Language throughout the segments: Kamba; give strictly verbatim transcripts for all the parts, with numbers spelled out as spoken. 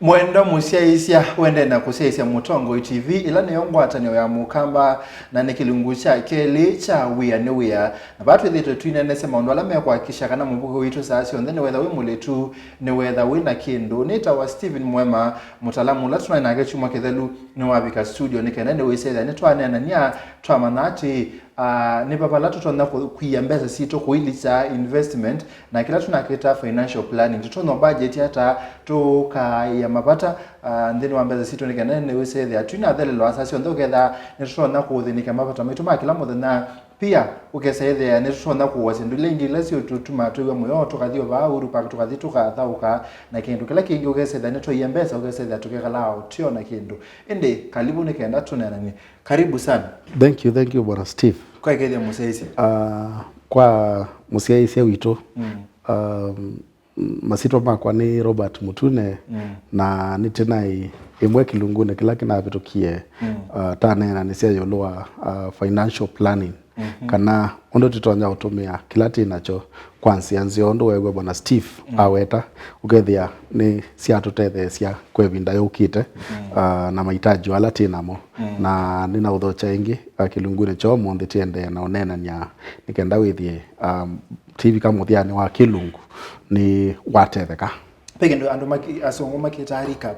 Mwendwa mũsyaĩĩsya, ũendee na kũsyaĩĩsya Mũtongoi T V, ĩla nĩyo ngwatanĩo ya Mũkamba, na nĩ kĩlungu kya kelĩ kya Wĩa nĩ Wĩa. Na vaa twĩthĩĩtwe twĩneenesya maũndũ ala mekwakikisha kana mũvuko witũ saa syonthe nĩwetha wĩ mũlĩtu, nĩwetha wĩ na kĩndũ. Nĩtawa Stephen Mwema, mũtaalamu ũla tũnaĩ nake kyumwa kĩthelu, nĩwavika studio nĩ kenda nĩwĩsethĩa nĩtwaneenany'a, twamanya atĩ, ah, nĩ va vala tũtonya kũ-, kwia mbesa sitũ, kũilikya investment, na kĩla tũnakĩta financial planning. Tũtonya budget ata, tũkaĩa mavata, ah, nthĩnĩ wa mbesa sitũ nĩ kenda nĩwĩsethĩa twĩna thelelo saa syonthe, ũketha nĩtũtonya kũthĩnĩkya mavata maitũ ma kĩla mũthenya. Pia, ũkesa ĩthĩa nĩtũtonya kũwasya ndũla ingĩ ila siũtũtuma twĩw'a mũyo, tũkathi o vaa Uhuru Park, tũkathi tũkathaũka na kĩndũ kĩla kĩngĩ, ũkesa ĩthĩa nĩtwaia mbesa, ũkesa ĩthĩa tũkekala ũteo na kĩndũ. Ĩndĩ, karibu nĩ kenda tũneenany'e. Karibu sana. Thank you, thank you, Bwana Steve. Kwa ĩkethya mũsyaĩĩsya. Ah, kwa mũsyaĩĩsya witũ, mm, um, masyĩtwa makwa nĩ Robert Mutune, mm, na nĩ tĩnaĩ ĩmwe kĩlungunĩ kĩla kĩnavĩtũkie, mm, uh, taneenanĩsya ĩũlũ wa, uh, financial planning, mhm, kana ũndũ tũtonya ũtũmĩa kĩla twĩ nakyo kwa nzĩa nzeo, ũndũ weew'a Bwana Steve, mm, aweta, ũkethĩa nĩ syatũtetheesya kwa ĩvinda yũkĩte, mm, uh, na mahitaji ala twĩ namo. Mm. Na nĩnaũthokya ĩngĩ, uh, kĩlungunĩ kya ũmũnthĩ tũendee na ũneenany'a nĩ kenda wĩthĩe, um, twĩvika mũthyanĩ wa kĩlungu nĩ watetheka. Ve kĩndũ andũ maki-, asũngũ makĩtaa recap.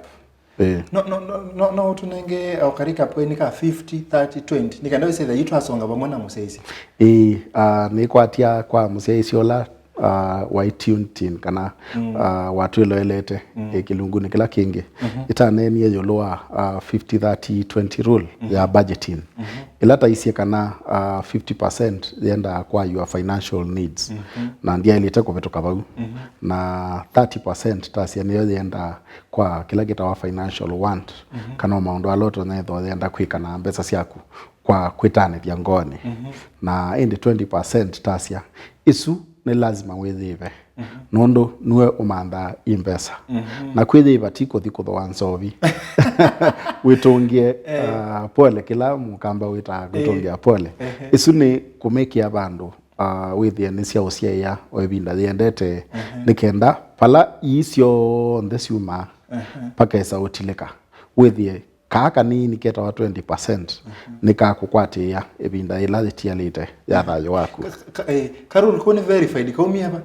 Ĩĩ. No, no, no, no, no ũtũnenge o ka recap kenĩ ka fifty, thirty, twenty, nĩ kenda wĩsĩtha yu twasonga vamwe na mũsyaĩĩsya. Ĩĩ, ah, nĩkwatya kwa mũsyaĩĩsya ũla, ah, waĩ tuned in kana, mm, ah, watwĩloelete, mm, ĩ kĩlungunĩ kĩla kĩngĩ. Mhm. Ĩtaneenie ĩũlũ wa, ah, fifty thirty twenty rule, mhm, ya budgeting. Mhm. Ĩla taisye kana, ah, fifty percent yendaa kwa your financial needs, mhm, na ndyaĩlĩte kũvĩtũka vau, mhm, na thirty percent tasya nĩyo yendaa kwa kĩla kĩtawa financial want, mhm, kana o maũndũ ala ũtonya ĩthwa ũyenda kwĩka na mbesa syaku kwa kwĩtanĩthya ngoonĩ. Mhm. Na ĩndĩ twenty percent tasya, ĩsu nĩ lazima wĩyĩve. Mhm. Nũndũ nue ũmanthaa i mbesa. Mhm. Na kwĩyĩva ti kũthi kũthũa nzovi. Wĩtũngĩe, eh, ah, pole, kĩla mũkamba wĩtaa, eh, kwĩtũngĩa pole. Ehe. Ĩsu nĩ kũmĩkĩa vandũ, ah, wĩthĩe nĩ sya ũsyaĩa o ĩvinda yĩendete, ehe, nĩ kenda vala ii syonthe syumaa, ehe, pakesa ũtilĩka. Wĩthĩe kaa kanini ketawa twenty percent, mhm, nĩkakũkwatĩĩa ĩvinda yĩla yĩtialĩte ya thayũ waku. Ka-, ka-, eh, ka rule kau nĩ verified, kaumie va?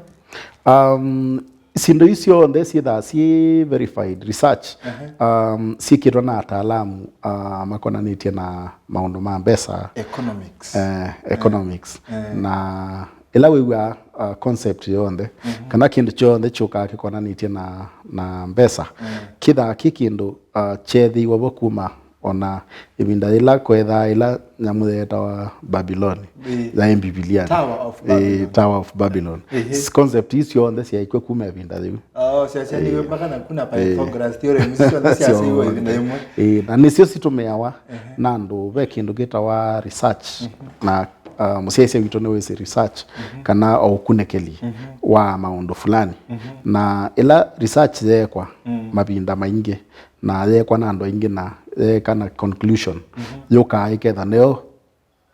Um, syĩndũ isu syonthe syĩthaa syĩ verified, research, ehe, um, syĩkĩtwe na ataalamu, uh, makonanĩtye na maũndũ ma mbesa. Economics. Eh, economics. Eh. Na ĩla wĩw'aa, uh, concept yonthe, mhm, kana kĩndũ kyonthe kyũkaa kĩkonanĩtye na, na mbesa, mm, kĩthaa kĩ kĩndũ, uh, kyeethĩiwe vo kuma ona ĩvinda yĩla kwethaa ĩla nyamũ yeetawa Babiloni, ĩĩ, yaĩ Mbivilianĩ. Tower of, ĩĩ, Babylon. Tower of Babylon. Ĩhĩ. S-, concept isu syonthe syaĩkw'e kuma ĩvinda yĩu. Oh, syasyaĩiwe, ĩĩ, mpaka na kuna, ĩĩ, Pythagoras theorem, isu syonthe syasyaĩiwe, syonthe, ĩvinda yĩmwe. Ĩĩ, na nĩsyo situmiawa, ehe, na andũ ve kĩndũ kĩtawa research, mhm, na, uh, mũsyaĩĩsya witũ nĩwĩsĩ research, mhm, kana o ũkunĩkĩli, mhm, wa maũndũ fulani. Mhm. Na ĩla research yeekwa, mm, mavinda maingĩ, na yeekwa na andũ aingĩ, na yeeka na conclusion, mhm, yũkaa ĩketha nĩyo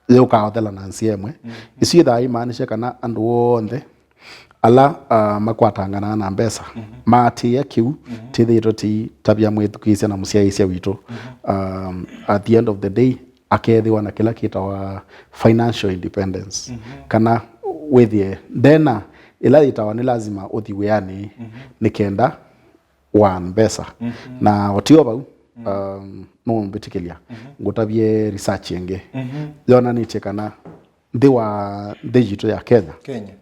yũkaa ũthela na nzĩa ĩmwe. Mhm. Isu yĩthaa imaanishe kana andũ onthe ala, ah, makwatanganaa na mbesa, mhm, maatĩĩa kĩu, mhm, tĩthĩĩtwe tĩitavya mwĩthukĩĩsya na mũsyaĩĩsya witũ. Mhm. Um, at the end of the day, akeethĩwa na kĩla kĩtawa financial independence. Mhm. Kana wĩthĩe ndena ĩla yĩtawa nĩ lazima ũthi wĩanĩ, mhm, nĩ kenda wa mbesa. Mhm. Na o ti o vau, mm, um, nũmbĩtĩkĩlya, mhm, ngũtavye research ĩngĩ. Mhm. Yonanĩtye kana nthĩ wa, nthĩ yitũ ya Kenya, Kenya,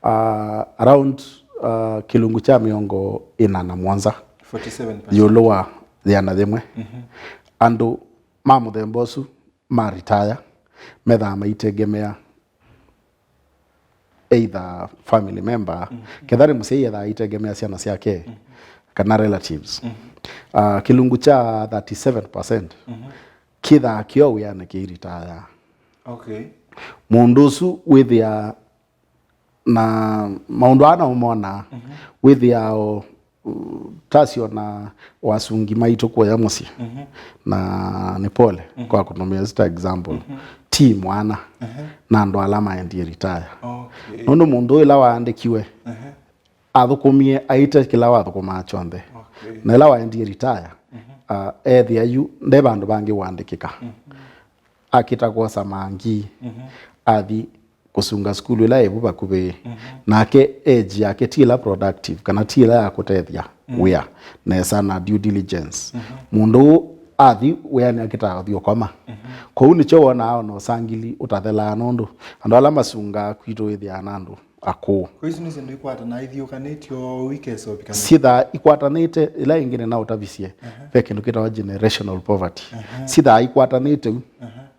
uh, around, uh, kĩlungu kya mĩongo ĩna na mũonza, forty-seven percent, ĩũlũ wa yĩana yĩmwe, mhm, andũ ma mũthemba ũsu ma retire methaa maitegemea either family member, mhm, ketha nĩ mũsyai ethaa aitegemea syana syake, mhm, kana relatives. Mhm. Ah, kĩlungu kya thirty-seven percent, mhm, kĩthaa kĩo wĩanĩ kĩiritaya. Okay. Mũndũ ũsu wĩthĩa na maũndũ aa naũmona, mhm, wĩthĩao, uh, tasyona wasungi maitũ kũya mũsyĩ, mhm, na nĩ pole, mhm, kwa kũtũmĩa sita example, mhm, ti mwana, mhm, na andũ ala maendie retire. Okay. Nũndũ mũndũ ũyũ ĩla waandĩkiwe, mhm, athũkũmie aĩte kĩla wathũkũmaa kyonthe. Okay. Na ĩla waendie retire, uh, ethĩa yu nde vandũ vangĩ ũandĩkĩka. Akĩta kwosa mangi, athi kũsunga sukulu ĩla ĩvu vakuvĩ. Nake age yake ti ĩla productive, kana ti ĩla ya kũtethya wĩa nesa na due diligence. Mũndũ ũũ athi wĩanĩ akĩtaa ũthi ũkoma. Kwoou nĩkyo wonaa ona ũsangili ũtathelaa, nũndũ andũ ala masungaa kwitũ wĩthĩaa na andũ akũũ. Kwa isu nĩ syĩndũ ikwatana ithiũkanĩtye o ikesopikanĩte. Syĩthaa ikwatanĩte, ĩla ĩngĩ nĩnaũtavisye, ve kĩndũ kĩtawa generational poverty. Syĩthaa ikwatanĩte u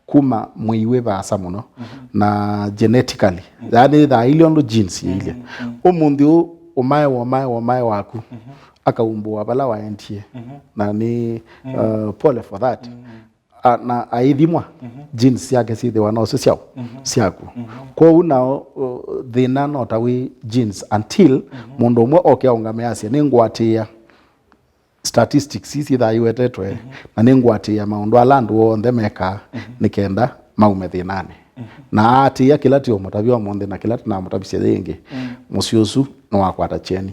kuma mwĩi wĩ vaasa mũno na genetically. Yaani ĩthaa ilyo ũndũ genes yĩilye. Ũmũnthĩ ũũ ũmae womae womae waku akaumbũa vala waendie. Na nĩ, uh, pole for that. A, na aithimwa, genes syake syĩthĩwa nosyo syaũ, syaku. Kwoou nao, uh, thĩna no ta wĩ genes until mũndũ ũmwe oke aũngame asye, "Nĩngũatĩĩa statistics ii syĩthaa iwetetwe, na nĩngũatĩĩa maũndũ ala andũ onthe mekaa nĩ kenda maume thĩnanĩ." Na aatĩĩa kĩla tũũmũtavya ũmũnthĩ na kĩla tũnamũtavisye yĩngĩ, mũsyĩ ũsu nĩwakwata kyeni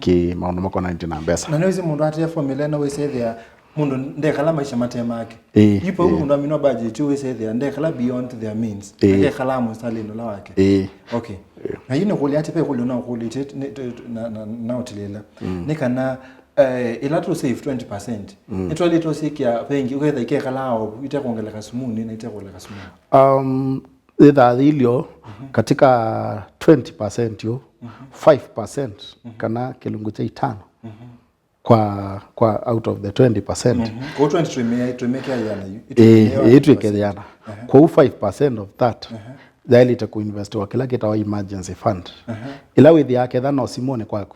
kĩ maũndũ makonanĩtye na mbesa. Na nĩwĩsĩ mũndũ atĩĩa formula ĩno wĩsethĩa mũndũ ndekala maisha mate make. Ĩĩ, yu pau ĩĩ. Mũndũ aminwa budget yu wĩsethĩa ndekala beyond their means. Ĩĩ. Ndekala mũsalini ũla wake. Ĩĩ. Okay. Ĩĩ. Na yu nĩkũlya atĩ ve kũlyo na ũkũlĩtye nĩ- t- t- na- na- na ũtilĩla. Nĩ kana, eh, ĩla tũ save twenty percent, nĩtwaĩlĩte ũsyĩkĩa vengi, ũketha ikekala o itekwongeleka sumuni na itekũleka sumuni. Um, ĩthaa yĩilyo katika twenty percent yu, five percent kana kĩlungu kya itano kwa, kwa out of the twenty percent. Kũu twenty twĩmĩe- twĩmĩkĩa yĩana yu. Ĩtwĩke yĩana. Kwoou five percent of that yaĩlĩte kũinvestiwa kĩla kĩtawa emergency fund. Ĩla wĩthĩaa ketha no simũnĩ kwaku,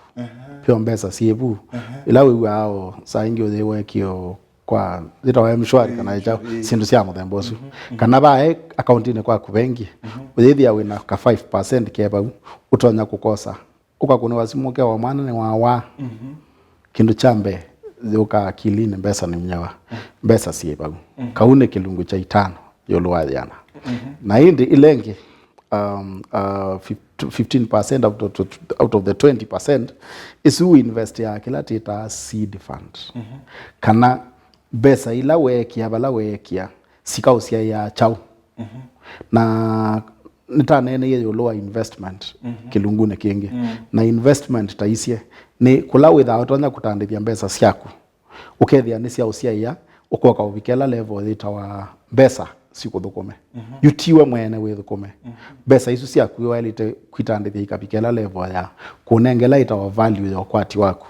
pyo mbesa syĩ vu. Ĩla wĩw'aa o saa ingĩ ũyĩwekio kwa yĩtawa M-Shwari kana ĩkyaũ, syĩndũ sya mũthemba ũsu. Kana vae akauntinĩ kwaku vengi, ũyĩthĩa wĩna ka five percent ke vau, ũtonya kũkosa. Ũkakũnĩwa simũ ũkewa mwana nĩwawaa. Kĩndũ kya mbee yũkaa akilinĩ, mbesa nĩ myawa, mbesa syĩ vau. Kau nĩ kĩlungu kya itano ĩũlũ wa yĩana. Na ĩndĩ ĩla ĩngĩ, um, uh, fif- fifteen percent out of, out of the twenty percent, ĩsu ũinvestiaa kĩla twĩtaa seed fund. Kana mbesa ila weekĩa vala weekĩa, sikaũsyaĩa kyaũ. Na nĩtaneeneie ĩũlũ wa investment kĩlungunĩ kĩngĩ. Na investment ta isye nĩ kũla wĩthaa ũtonya kũtandĩthya mbesa syaku, ũkethĩa nĩsyaũsyaĩa, ũkoka ũvika ĩla level yĩtawa mbesa sikũthũkũme. Yu tiwe mwene wĩthũkũme. Mbesa isu syaku waĩlĩte kwitandĩthya ikavika ĩla level ya kũnenga ĩla yĩtawa value ya ũkwati waku.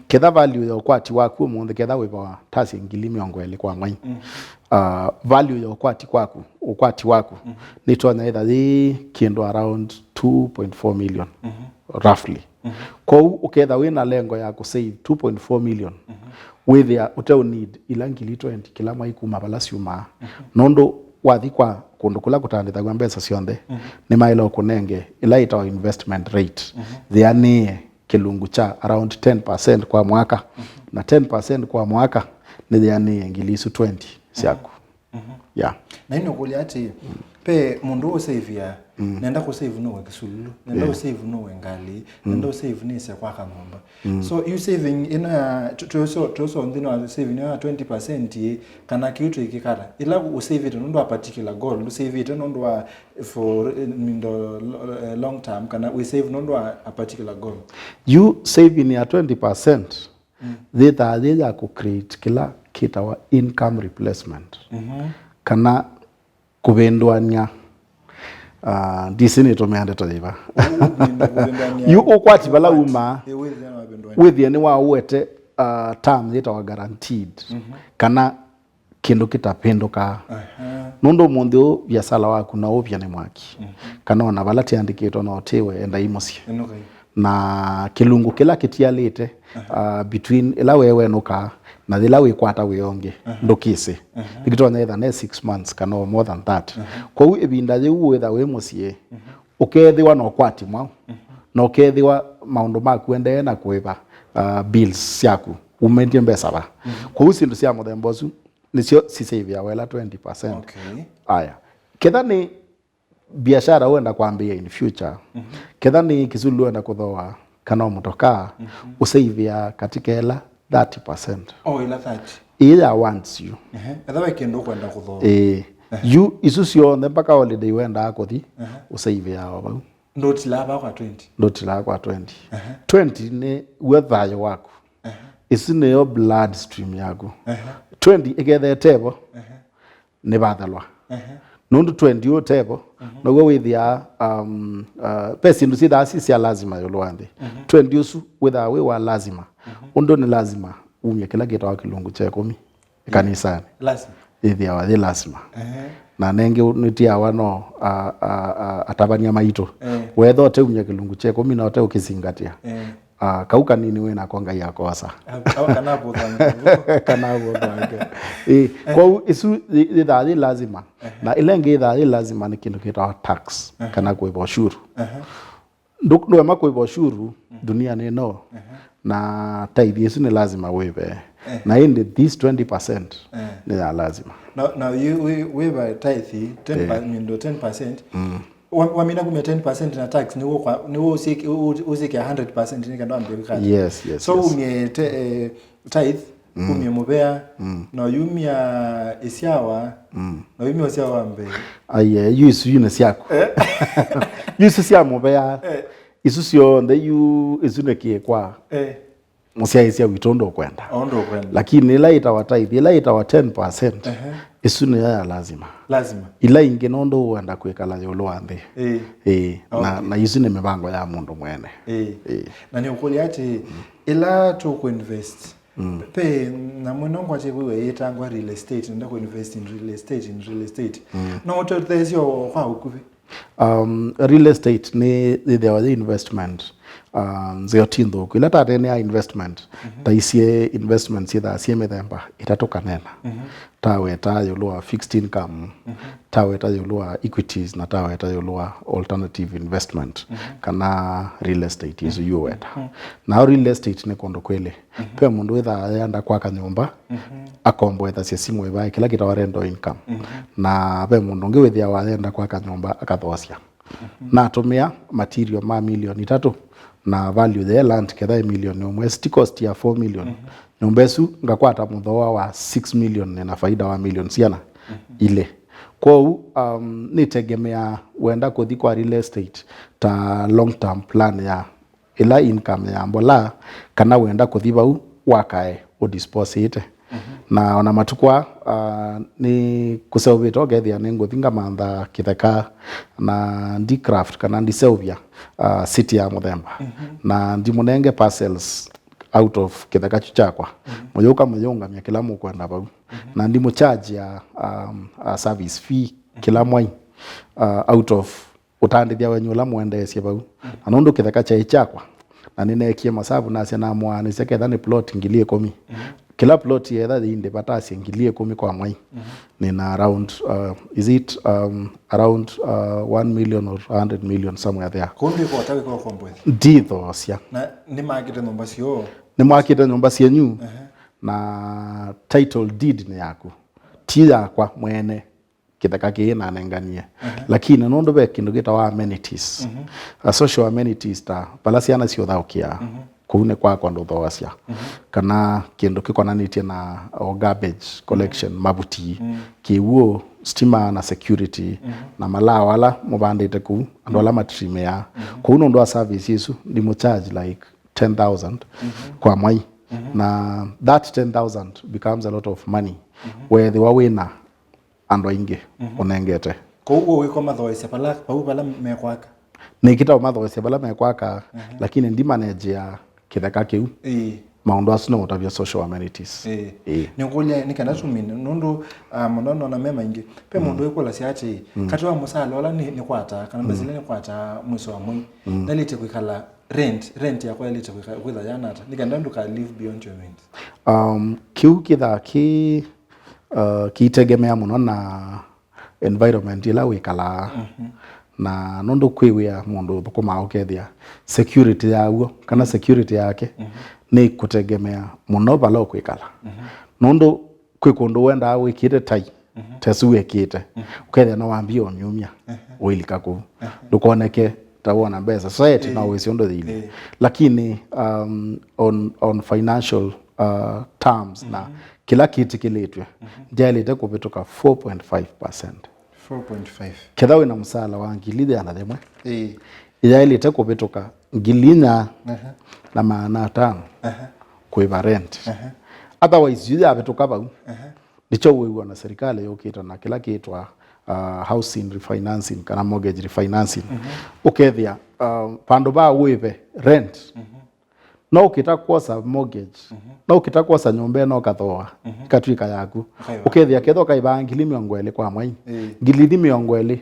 Ketha value ya ũkwati waku ũmũnthĩ, ketha wĩvawa ta sya ngili mĩongo ĩlĩ kwa mwei, uh, value ya ũkwati kwaku, ũkwati waku nĩtonya ĩtha yĩ kĩndũ around two point four million, roughly. Kwoou ũketha wĩ na lengo ya kũsave two point four million, wĩthĩa ũteũ need ila ngili twenty kĩla mwai kuma vala syumaa. Nũndũ wathi kwa kũndũ kũla kũtandĩthaw'a mbesa syonthe, nĩmaĩle ũkũnenge ĩla yĩtawa investment rate yĩanĩe kĩlungu kya around ten percent kwa mwaka. Na ten percent kwa mwaka nĩyĩanĩe ngili isu twenty syaku. Yeah. Na ĩno kũlya atĩ, ve mũndũ ũsavĩa, nenda kũsave nũwe kĩsululu, nenda ũsave nũwe ngalĩ, nenda ũsave nĩse kwaka nyũmba. So, yu saving ĩno ya, tu- tuso- tuso nthĩnĩ wa saving ĩno ya twenty percent ĩ, kana kĩu twĩkĩkata, ĩla ũsavĩte nũndũ wa particular goal, ndũsavĩte nũndũ wa for, eh, mindo, lo- eh, long term, kana wĩsave nũndũ wa a particular goal. Yu saving ya twenty percent yĩthaa yĩ ya kũcreate kĩla kĩtawa income replacement, kana kũvĩndũany'a. Ah, ndisi nĩtũmĩa ndeto yĩva. Yu ũkwati vala umaa, wĩthĩe nĩwaũete, ah, term yĩtawa guaranteed, kana kĩndũ kĩtavĩndũkaa. Nũndũ ũmũnthĩ ũũ viasala waku no ũvye nĩ mwaki, kana ona vala tiandĩkĩtwe no ũtĩwe, enda ĩ mũsyĩ. Na kĩlungu kĩla kĩtialĩte, uh, between ĩla we wenũkaa na yĩla wĩkwata wĩa ũngĩ, ndũkĩsĩ. Nĩkĩtonya ĩtha ne six months kana o more than that. Kwoou ĩvinda yĩu wĩtha wĩ mũsyĩ, ũkethĩwa na ũkwati mwaũ, na ũkethĩwa maũndũ maku endee na kũĩva, uh, bills syaku, umĩtye mbesa va. Kwoou syĩndũ sya mũthemba ũsu nĩsyo sisavĩawa ĩla twenty percent. Okay. Aya. Ketha nĩ biashara wenda kwambĩĩa in future, ketha nĩ kĩsululu wenda kũthooa, kana o mũtokaa, ũsavĩaa katika ĩla thirty percent. Oh, ĩla thirty. Ĩĩ ya wants you. Ehe. Etha ve kĩndũ ũkwenda kũthoma. Ĩĩ. Yu isu syonthe mpaka holiday wendaa kũthi, ehe, ũsaivĩaa o vau. Ndũtilaa vaa kwa twenty. Ndũtilaa kwa twenty. Ehe. Twenty nĩ w'o thayũ waku. Ehe. Isu nĩyo blood stream yaku. Ehe. Twenty ĩkethete vo, ehe, nĩvathelwa. Ehe. Nũndũ twenty ũtevo, mhm, now'o wĩthĩaa, um, uh, ve syĩndũ syĩthaa si sya lazima ĩũlũ wa nthĩ. Mhm. Twenty ũsu wĩthaa wĩ wa lazima. Mhm. Ũndũ nĩ lazima umye kĩla kĩtawa kĩlungu kya ĩkũmi ĩkanisanĩ. Lazima. Yĩthĩawa yĩ lazima. Ehe. Na nengĩ nĩtiawa no, a, a, a, atavany'a maitũ. Eh. Wetha ũteumya kĩlungu kya ĩkũmi na ũteũkĩsingatĩa. Eh. Ah, kau kanini wĩ nako Ngai akosa. Au, au kana vũthange. Kana vũthange. Ĩ, kwoou isu yĩ-, yĩthaa yĩ lazima. Ehe. Na ĩla ĩngĩ yĩthaa yĩ lazima nĩ kĩndũ kĩtawa tax, ehe, kana kũĩva ushuru. Ehe. Ndũ-, ndũema kũĩva ushuru, mm, duniani ĩno, ehe, na tithe ĩsu nĩ lazima wĩve. Eh. Na ĩndĩ this twenty percent, eh, nĩ ya lazima. Na, na yu-, wi-, wĩva tithe ten per-, eh, mindo ten percent, mm. Wa-, wamina kumya ten percent na tax, nĩw'o kwa-, nĩw'o ũsyĩke-, ũ-, ũ-, ũsyĩke one hundred percent nĩ kenda wambie kwĩka ata? Yes, yes, so yes. Umye te-, eh, tithe, mm, umye mũvea, mm, na yumya ĩsyawa, mm, na yumya ũsyawa mbee. Aiye, yu isu yu nĩ syaku. Eh? Yu isu sya mũvea. Eh. Isu syonthe yu, isu nĩ kĩkwa. Eh. Mũsyaĩĩsya witũ ũndũ ũkwenda. O ũndũ ũkwenda. Lakini ĩla ĩtawa tithe, ĩla ĩtawa ten percent, ehe, ĩsu nĩyo ya lazima. Lazima. Ila ingĩ nũndũ ũenda kwĩkala ĩũlũ wa nthĩ. Ĩĩ. Ĩĩ. Na, okay, na isu nĩ mĩvango ya mũndũ mwene. Ĩĩ. Ĩĩ. Na nĩ ũkũlya atĩ, mm, ĩla tũkũinvest, mm, pe nyamũ ĩno ngwatĩvĩwe yĩtangwa real estate, nenda kũinvest in real estate, in real estate. Mm. No ũtũtetheesye o kwa ũkuvĩ? Um, real estate nĩ yĩthĩawa yĩ investment, um, nzeo ti nthũku. Ĩla tatene ya investment, mhm, ta isyĩ investment syĩthaa syĩ mĩthemba ĩtatũ kanena. Mhm. Taweta ĩũlũ wa fixed income, mhm, taweta ĩũlũ wa equities, na taweta ĩũlũ wa alternative investment, mhm, kana real estate, isu, mhm, yu weta. Mhm. Nao real estate nĩ kũndũ kwĩlĩ. Mhm. Ve mũndũ wĩthaa ayenda kwaka nyũmba, mhm, akomboethasya simũ ĩvae kĩla kĩtawa rental income. Mhm. Na ve mũndũ ũngĩ wĩthĩawa ayenda kwaka nyũmba akathoosya. Mhm. Natũmĩa material ma milioni itatũ na value ya land ketha ĩ milioni ũmwe, city cost ya four million. Mhm. Nyũmba ĩsu ngakwata mũthooa wa six million na faida wa milioni siana, mhm, ilĩ. Kwoou, um, nĩtegemeaa wenda kũthi kwa real estate ta long term plan ya ĩla income ya mbola, kana wenda kũthi vau wakae ũdisposĩte. Mhm. Na ona matukũ aa, ah, nĩ kũseũvĩte ũkethĩa nĩ ngũthi ngamantha kĩtheka na ndi craft kana ndiseũvya, ah, city ya mũthemba. Mhm. Na ndimũnenge parcels out of kĩtheka kyu kyakwa. Mhm. Mũyũka mũyũngamya kĩla mũkwenda vau. Mhm. Na ndimũcharge ya, um, a service fee kĩla mwai, ah, out of ũtandĩthya wenyu ũla mũendeesye vau. Mm. Na nũndũ kĩtheka kyaĩ kyakwa, na nĩneekie masavu nasya namũaanĩsya ketha nĩ plot ngili ĩkũmi. Mm. Kĩla plot yeetha yĩindĩva tasye ngili ĩkũmi kwa mwai. Mm. Nĩna around, uh, is it, um, around, uh, one million or a hundred million somewhere there. Kũu ndwĩkota wĩka ũkombothi? Ndithoosya. Na nĩmakĩte nyũmba syoo? Nĩmwakĩte nyũmba syenyu, ehe, na title deed nĩ yaku. Ti yakwa mwene. Kĩtheka kĩĩ nanenganie. Mhm. Lakini nũndũ ve kĩndũ kĩtawa amenities. Mhm. A social amenities ta vala syana syũthaũkĩaa, mhm, kũu nĩ kwakwa ndũthoasya. Mhm. Kana kĩndũ kĩkonanĩtye na o garbage collection, mhm, mavuti, mhm, kĩw'ũ, stima na security, mhm, na malao ala mũvandĩte kũu, andũ ala matrimĩaa. Mhm. Kũu nũndũ wa service isu, ndimũ charge like ten thousand, mhm, kwa mwai. Mhm. Na that ten thousand becomes a lot of money. Mhm. Weethĩwa wĩna andũ aingĩ, mhm, ũnengete. Kwoou wĩkũmathoesya vala, vau vala mekwaka? Nĩkĩta ũmathoesya vala mekwaka, mhm, lakini ndimanenjea kĩtheka kĩu. Ĩĩ. Maũndũ asu nĩ ũtavya social amenities. Ĩĩ. Ĩĩ. Nĩkũlya nĩ kana tũmine, nũndũ, ah, mũno nona me maingĩ. Ve, mm, mũndũ wĩkũlasya atĩ, mm, katĩ wa mũsaala ũla nĩ, nĩkwataa, kana, mm, mbesa ila nĩkwataa mwĩso wa mwei, mm, naĩlĩte kwĩkala rent, rent yakwa yaĩlĩte kwĩka-, kwĩtha yana ata, nĩ kana ndũka live beyond your means? Um, kĩu kĩthaa kĩ uh, kĩitegemea mũno na environment ĩla wĩkalaa. Mhm. Na nũndũ kwĩ wĩa mũndũ ũthũkũmaa ũkethĩa security yaw'o, kana, mhm, security yake, mhm, nĩ kũtegemea mũno vala ũkwĩkala. Mhm. Nũndũ kwĩ kũndũ wendaa wĩkĩte tai, mhm, tesu wĩkĩte, mhm, ũkethĩa no wambie ũmyumya, mhm, ũilika kũu. Mhm. Ndũkoneke ta wona mbesa. Society no, eh, wĩsĩ ũndũ yĩilye. Eh. Lakini, um, on, on financial uh, terms na kĩla kĩtĩkĩlĩtw'e, ndyaĩlĩte kũvĩtũka four point five percent. Four point five. Ketha wĩna mũsaala wa ngili ĩana yĩmwe, Ĩĩ. yaĩlĩte kũvĩtũka ngili inya Aha. na maana atano Aha. kũĩva rent. Aha. Otherwise, yu yavĩtũka vau, Aha. nĩkyo wĩw'a na serikali yũkĩte na kĩla kĩtwa uh, housing refinancing kana mortgage refinancing. Ũkethĩa uh, vandũ va wĩve rent, no ũkĩta kwosa mortgage, no ũkĩta kwosa nyũmba ĩno ũkathooa, ĩkatw'ĩka yaku. Ũkaiva. Ũkethĩa ketha ũkaivaa ngili mĩongo ĩlĩ kwa mwai, Ĩĩ. Ngili ithi mĩongo ĩlĩ,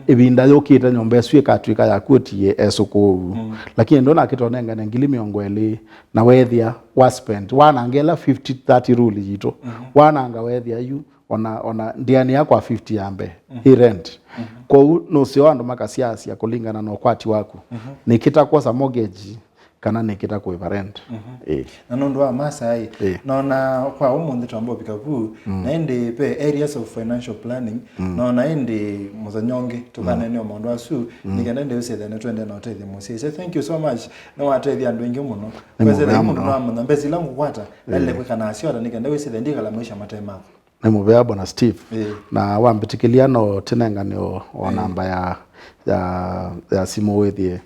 ĩvinda yũkĩte nyũmba ĩsu ĩkatw'ĩka yaku ũtiĩe esũkũu. Lakini ndũnakĩta ũnengane ngili mĩongo ĩlĩ na wethĩa wa spend, wananga ĩla fifty thirty rule yitũ, wananga wethĩa yu ona, ona ndianĩa kwa fifty ya mbee, ĩ rent. Kwoou nũseo andũ makasyaasya kũlingana na ũkwati waku, nĩkĩta kwosa mortgage kana nĩkĩta kũĩva rent. Ĩĩ. Na nũndũ wa masa ĩ, Ĩĩ. Nona kwa ũmũnthĩ twamba ũvika vu, na ĩndĩ ve areas of financial planning, nona ĩndĩ mũthenya ũngĩ tũkaneenea maũndũ asu, nĩ kenda ĩndĩ wĩsĩthĩa nĩtwende na ũtethya mũsyai. So thank you so much, nĩwatethya andũ aingĩ mũno. Nĩ Kwĩsĩthĩa mũvea mũndũ mũno. Nĩwamanya mbesa ila ngũkwata, naĩle kwĩka nasyo ata nĩ kenda wĩsĩthĩa ndikala maisha mate maku. Nĩ mũvea bwana Steve. Ĩĩ. Na wambĩtĩkĩlya no tĩnengane o, o namba ya, ya, ya simũ wĩthĩe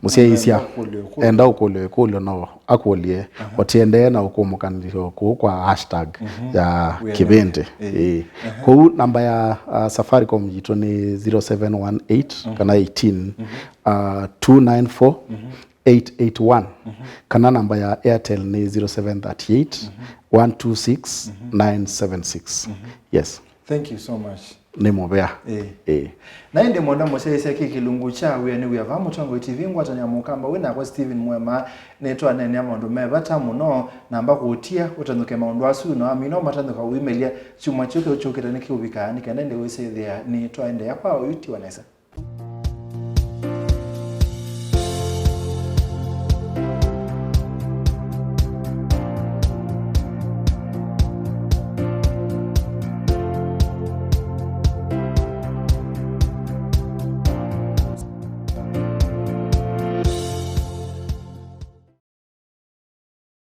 mũsyaĩĩsya Enda ũkũlyo, ũkũlyo. Enda ũkũlyo ĩkũlyo no akũlye, ũtiendee na ũkũmũkanĩlyo kũu kwa hashtag ya Wĩanĩe. Kĩvĩndĩ. Ĩĩ. Kũu namba ya uh, Safaricom yitũ nĩ zero seven one eight kana eighteen uh, two nine four eight eight one, kana namba ya Airtel nĩ zero seven thirty eight one two six nine seven six. Yes. Thank you so much. Nĩ mũvea. Ĩĩ. Ĩĩ. Na ĩndĩ mwenda mũsyaĩĩsya kĩ kĩlungu kya wĩa nĩ wĩa va mũtongoi T V ngwatanĩo ya Mũkamba wĩna kwa Stephen Mwema, nĩtwaneenea maũndũ me vata mũno, namba kũtia ũtanyũke maũndũ asu, na wamina ũmatanyũka ũimelya kyumwa kyu kĩu kyũkĩte nĩkĩũvika, nĩ kenda ĩndĩ wĩsĩthĩa nĩtwaendeea kwa ũyu tiwa nesa.